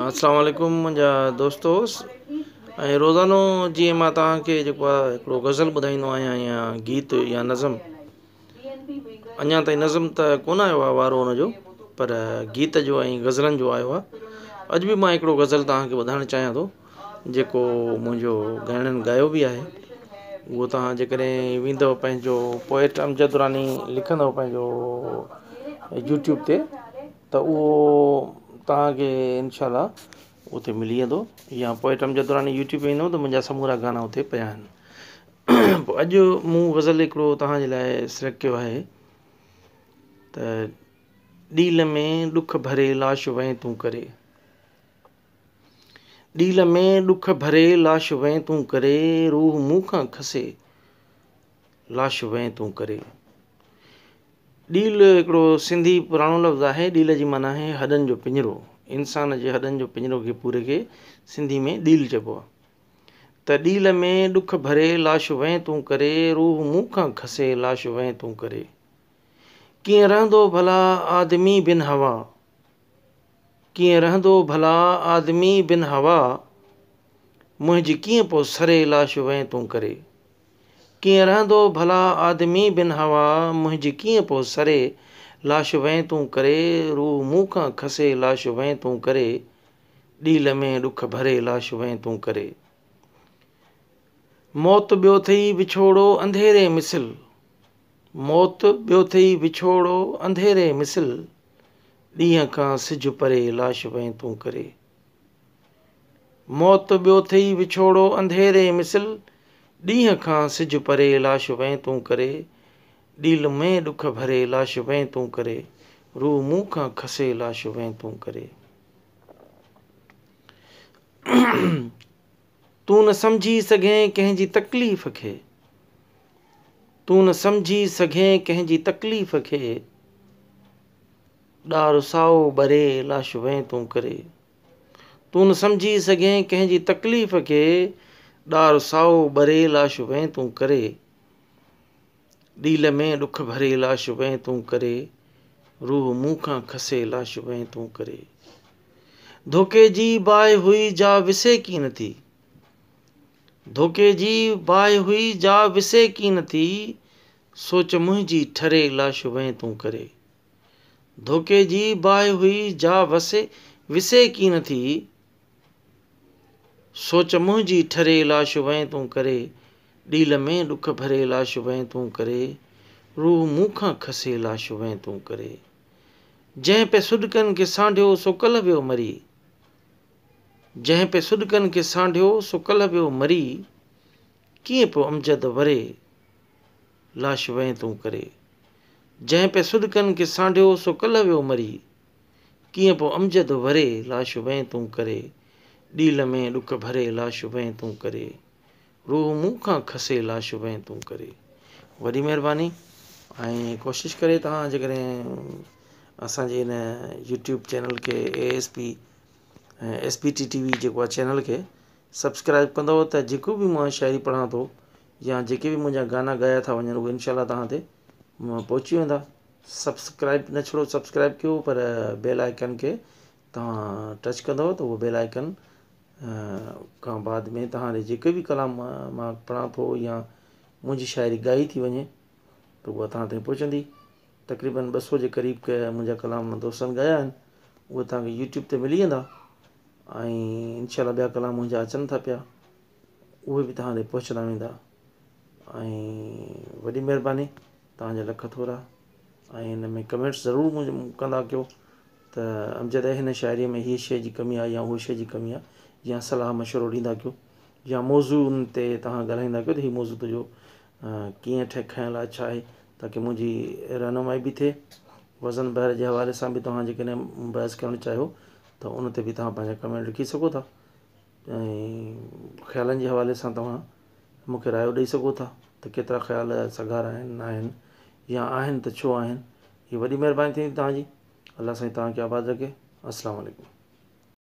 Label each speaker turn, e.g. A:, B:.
A: اسلام عليڪم منهنجا دوستو ۽ روزانو جيئن مان توهان کي جيڪو آهي هڪڙو غزل ٻڌائيندو آهيان يا گيت يا نظم اڃا تائين نظم ته ڪونه آيو آهي وارو ان جو پر گيت جو ۽ غزلن جو آيو آهي اڄ به مان هڪڙو غزل توهان کي ٻڌائڻ چاهيان ٿو جيڪو منهنجو ڳائڻن ڳايو به آهي اهو توهان جيڪڏهن ويندؤ پنهنجو پوئٽ امجد دراني لکندؤ پنهنجو يوٽيوب تي ته اهو توهان کي انشاء الله اتي ملي ويندو يا پوئٽ امجد دراني يوٽيوب تي ويندؤ ته منهنجا سمورا گانا اتي پيا آهن پوء اڄ مون غزل هڪڙو توهان جي لاء سليڪٽ ڪيو آهي ته ڏيل ۾ ڏک ڀري لاش وئين تون ڪري. ڏيل ۾ ڏک ڀري لاش وئين تون ڪري روح مون کان کسي لاش وئين تون ڪري. ڏيل هڪڙو سنڌي پراڻو لفظ آهي ڏيل جي معنيٰ آهي هڏن جو پڃرو انسان جي هڏن جو پڃرو کي پوري کي سنڌي ۾ ڏيل چئبو آهي ته ڏيل ۾ ڏک ڀري لاش وئين تون ڪري روح مون کان کسي لاش وئين تون ڪري ڪيئن رهندو ڀلا آدمي بن هوا ڪيئن رهندو ڀلا آدمي بن هوا، منهنجي ڪيئن پو سري لاش وئين تون ڪري. ڪيئن رهندو ڀلا آدمي بن هوا، منهنجي ڪيئن پو سري لاش وئين تون ڪري، روح مون کان کسي لاش وئين تون ڪري، ڏيل ۾ ڏک ڀري لاش وئين تون ڪري. موت ٻيو ٿئي وڇوڙو انڌيري مثل، موت ٻيو ٿئي وڇوڙو انڌيري مثل، ڏينهن کان سج پري لاش وئين تون ڪري. موت ٻيو ٿئي وڇوڙو انڌيري مثل، ڏينهن کان سج پري لاش وئين تون ڪري. ڏيل ۾ ڏک ڀري لاش وئين تون ڪري، روح مون کان کسي لاش وئين تون ڪري. تون نه سمجهي سگهين ڪنهن جي تڪليف کي. تون نه سمجهي سگهين ڪنهن جي تڪليف کي. ڏار سائو ٻري لاش وئين تون ڪري. تون نه سمجهي سگهين ڪنهن جي تڪليف کي. ڏار سائو ٻري لاش وئين تون ڪري. ڏيل ۾ ڏک ڀري لاش وئين تون ڪري. روح مون کان کسي لاش وئين تون ڪري. ڌوڪي جي باهه هئي جا وسي ڪين ٿي. ڌوڪي جي باهه هئي جا وسي ڪين ٿي. سوچ منهنجي ٺري لاش وئين تون ڪري. ڌوڪي جي باهه هئي جا وسي وسي ڪين ٿي. سوچ منهنجي ٺري لاش وئين تون ڪري. ڏيل ۾ ڏک ڀري لاش وئين تون ڪري. روح مون کان کسي لاش وئين تون ڪري. جنهن پئي سڏڪن کي سانڍيو سو ڪلهه ويو مري. جنهن پئي سڏڪن کي سانڍيو سو ڪلهه ويو مري. ڪيئن پيو امجد وري لاش وئين تون ڪري. جنهن پئي سڏڪن کي سانڍيو سو ڪلهه ويو مري. ڪيئن پيو امجد وري لاش وئين تون ڪري. ڏيل ۾ ڏک ڀري لاش وئين تون ڪري. روح مون کان کسي لاش وئين تون ڪري. وڏي مهرباني ۽ ڪوشش ڪري توهان جيڪڏهن اسان جي هن يوٽيوب چينل کي A S P S P T T V جيڪو آهي چينل کي سبسڪرائب ڪندو ته جيڪو به مان شاعري پڙهان ٿو يا جيڪي به منهنجا گانا ڳايا ٿا وڃن اهي انشاء الله توهان تي پهچي ويندا سبسڪرائب نه ڇڙو سبسڪرائب ڪيو پر بيل آئيڪن کي توهان ٽچ ڪندو ته اهو بيل آئيڪن کان بعد ۾ توهان ڏي جيڪي به ڪلام مان پڙهان ٿو يا منهنجي شاعري ڳائي ٿي وڃي ته اها توهان تائين پهچندي تقريبن ٻه سو جي قريب منهنجا ڪلام دوستن ڳايا آهن اهي توهان کي يوٽيوب تي ملي ويندا ۽ انشاء الله ٻيا ڪلام منهنجا اچن ٿا پيا اهي به توهان تائين پهچندا ويندا ۽ وڏي مهرباني توهان جا لک ٿورا ۽ هن ۾ ڪمينٽس ضرور ڪندا ڪيو ته امجد هن شاعريء ۾ هيء شيء جي ڪمي آهي يا هوء شيء جي ڪمي آهي يا صلاح مشورو ڏيندا ڪيو يا موضوعن تي توهان ڳالهائيندا ڪيو ته هي موضوع تنهنجو ڪيئن ٺهي کنيل آهي ڇا آهي تاڪه منهنجي رهنمائي به ٿئي وزن بحر جي حوالي سان به توهان جيڪڏهن بحث ڪرڻ چاهيو ته ان تي به توهان پنهنجا ڪمينٽ لکي سگهو ٿا ۽ خيالن جي حوالي سان توهان مون کي رايو ڏئي سگهو ٿا ته ڪيترا خيال سگهارا آهن نه آهن يا آهن ته ڇو آهن هي وڏي مهرباني ٿيندي توهان جي الله سائين توهان کي آباد رکي السلام عليڪم.